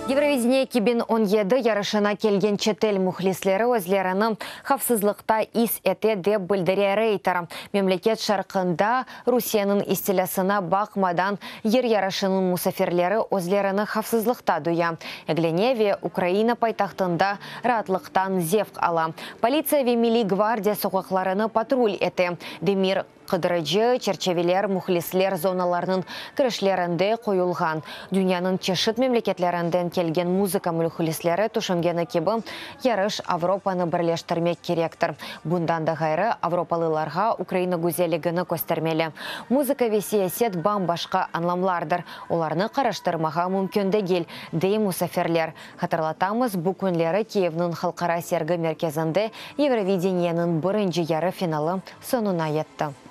Eurovideniye 2017 yarışına kelgen çetel mühlisleri özlerini havfsızlıqta is ete, dep bildire Reyter. Memleket şarqında Rusiyeniñ istilâsına baqmadan, yır yarışınıñ musafirleri özlerini havfsızlıqta duya, eglene ve Ukraina paytahtında raatlıqtan zevq ala. Politsiya ve Milliy gvardiya soqaqlarını patrul ete, demir qıdırıcı çerçeveler mühlisler zonalarınıñ kirişlerinde qoyulğan. Dünyanıñ çeşit memleketlerinden kelgen muzıka mühlisleri tüşüngeni kibi, yarış Avropanı birleştirmek kerektir. Bundan da ğayrı, avropalılarğa Ukraina güzelligini köstermeli. Muzıka ve siyaset bam-başqa añlamlardır, olarnı qarıştırmağa mümkün degil, dey musafirler. Hatırlatamız, bu künleri Kiyevniñ Halqara sergi merkezinde Eurovideniyeniñ birinci yarı finalı soñuna yetti.